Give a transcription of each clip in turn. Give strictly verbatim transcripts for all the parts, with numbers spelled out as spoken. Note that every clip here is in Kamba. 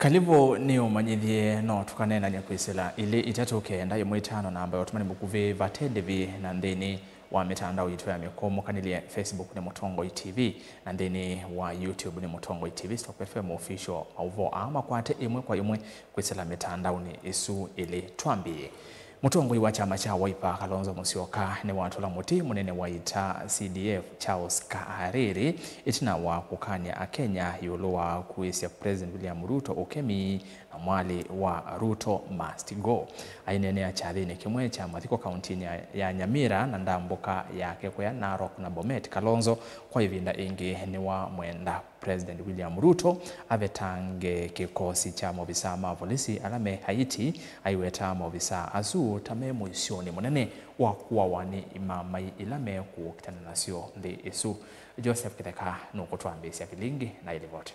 Kalĩvũ nĩ ũmanyĩthye, no tũkaneenany'a kwĩsĩla ilĩ itatũ kenda ĩmwe itano namba ya ũtũmani mũkuvĩ vate ndĩvi na nthĩnĩ wa mĩtandao yitũ ya mĩkũmũkanĩlye, Facebook nĩ Mũtongoi T V, na nthĩnĩ wa YouTube nĩ Mũtongoi T V Stock F M Official. Maũvoo aa makwate ĩmwe kwa ĩmwe kwĩsĩla mĩtandaonĩ ĩsu ĩlĩ. Twambĩĩe. Mũtongoi wa kyama kya Wiper, Kalonzo Musyoka, nĩwatũla mũtĩ mũnene wa ita C D F, Charles Kariri, ĩtina wa kũkany'a Akenya ĩũlũ wa kũĩsya President William Ruto ũkemi na mwalĩ wa Ruto must go. Aineenea kyathĩnĩ kĩmwe kya mathiko kauntinĩ ya, ya Nyamira na ndambũka ya Kekuya, Narok na Bomet, Kalonzo kwa ĩvinda ĩngĩ nĩwamwenda President William Ruto avetange kĩkosi kya maovisaa ma volisi ala me Haiti, aiweta maovisaa asu ta me mũisyonĩ mũnene wa kũawa nĩ imamai ila mekũkitana nasyo nthĩ ĩsu. Joseph Kĩtheka nũkũtwambĩĩsya vilingi na ĩlivoti.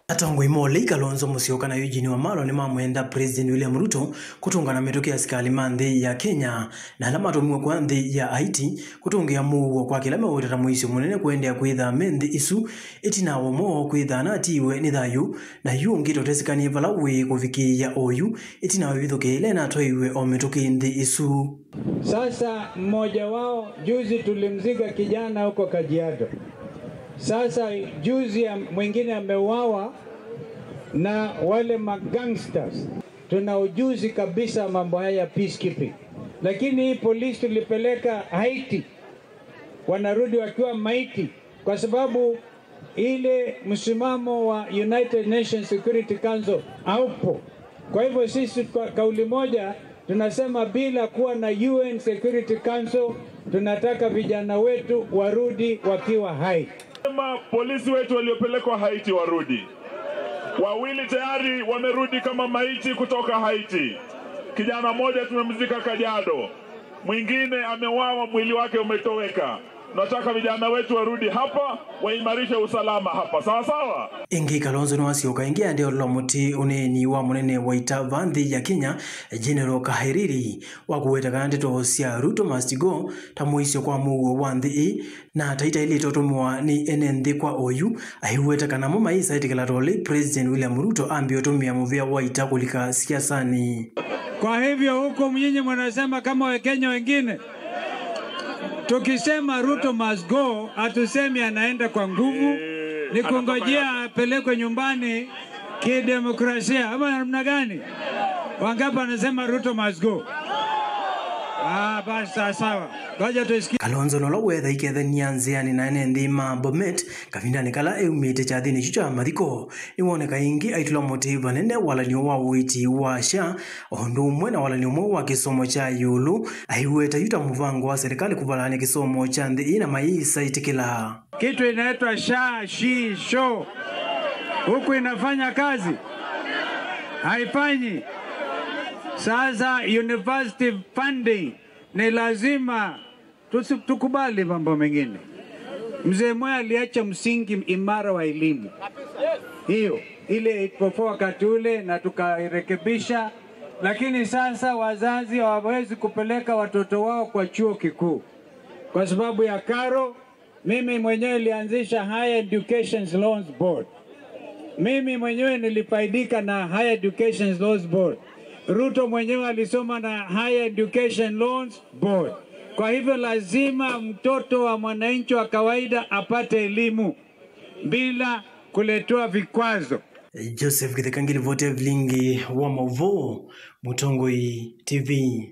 Atongoi ma ũlei, Kalonzo Musyoka na Eugene Wamalwa, nĩmamwenda President William Ruto kũtũngana mĩtũkĩ ya asikalĩ ma nthĩ ya Kenya na ala matũmiwe kwa nthĩ ya Haiti kũtũngĩa mũuo kwa kĩla meũweta ta mũisyo mũnene kũendeea kwĩthaa me nthĩ ĩsu, ĩtina wa ũmwe woo kwĩthaa natiiwe nĩ thayũ, na yu ũngĩ tũtesĩkanie vala wĩ kũvikĩĩa oyu, ĩtina wa ĩvithũkĩa ĩla ĩnatwaiwe o mĩtũkĩ nthĩ ĩsu. Sasa mmoja wao, juzi tulimzika kijana huko Kajiado. Sasa juzi ya, mwingine ameuawa na wale magangsters. Tuna ujuzi kabisa mambo haya ya peacekeeping. Lakini hii polisi tulipeleka Haiti, wanarudi wakiwa maiti, kwa sababu ile msimamo wa United Nations Security Council haupo. Kwa hivyo sisi kwa kauli moja tunasema bila kuwa na U N Security Council, tunataka vijana wetu warudi wakiwa hai. Sema polisi wetu waliopelekwa Haiti warudi. Wawili tayari wamerudi kama maiti kutoka Haiti. Kijana mmoja tumemzika Kajiado, mwingine ameuawa, mwili wake umetoweka. Nataka vijana wetu warudi hapa, waimarishe usalama hapa. Sawa sawa? Ĩngĩ, Kalonzo nĩwasyoka ĩngĩ aendea ũlũla mũtĩ ũneeni wa mũnene wa ita va nthĩ ya Kenya, General Kaheriri, wa kũweta kana ndeto sya Ruto must go ta mũisyo kwa mũuo wa nthĩ ĩĩ, na ta itaĩlĩte ũtũmĩwa nĩ ene nthĩ kwa oyu, aiweta kana mo maisaĩtĩkĩla ta ũlei President William Ruto ambĩe ũtũmĩa mũvĩa wa ita kũlika siasanĩ. Kwa hivyo huku nyinyi mnasema kama Wakenya wengine, tukisema Ruto must go, hatusemi anaenda kwa nguvu, ni kungojea apelekwe nyumbani kidemokrasia, ama namna gani? Wangapi wanasema Ruto must go? Ah, basi sawa sawa. Ngoja tusikie. Kalonzo nola wetha ikethania nzĩanĩ na ene nthĩ ma Bomet kavindanĩ kala eumĩte kyathĩnĩ kyu kya mathiko, nĩwoneka ĩngĩ aitũla mũtĩ vanene walanio wa ũiiti wa SHA, o ũndũ ũmwe na walanio mweũ wa kĩsomo kya ĩũlũ, aiweta yu ta mũvango wa serikali kũvalany'a kĩsomo kya nthĩ ĩĩ na maisaĩtĩkĩla. Kitu inaitwa SHA, SHI, SHO. Huku inafanya kazi? Haifanyi. Sasa university funding ni lazima tusi-, tukubali mambo mengine. Mzee Mwai aliacha msingi imara wa elimu. Hiyo, ile ilipokuwa wakati ule na tukairekebisha, lakini sasa wazazi hawawezi kupeleka watoto wao kwa chuo kikuu kwa sababu ya karo. Mimi mwenyewe nilianzisha Higher Education Loans Board. Mimi mwenyewe nilifaidika na Higher Education Loans Board. Ruto mwenyewe alisoma na Higher Education Loans Board. Kwa hivyo lazima mtoto wa mwananchi wa kawaida apate elimu bila kuletewa vikwazo. Joseph Kĩtheka, ngilivoti ya vilingi wa maũvoo, Mũtongoi T V.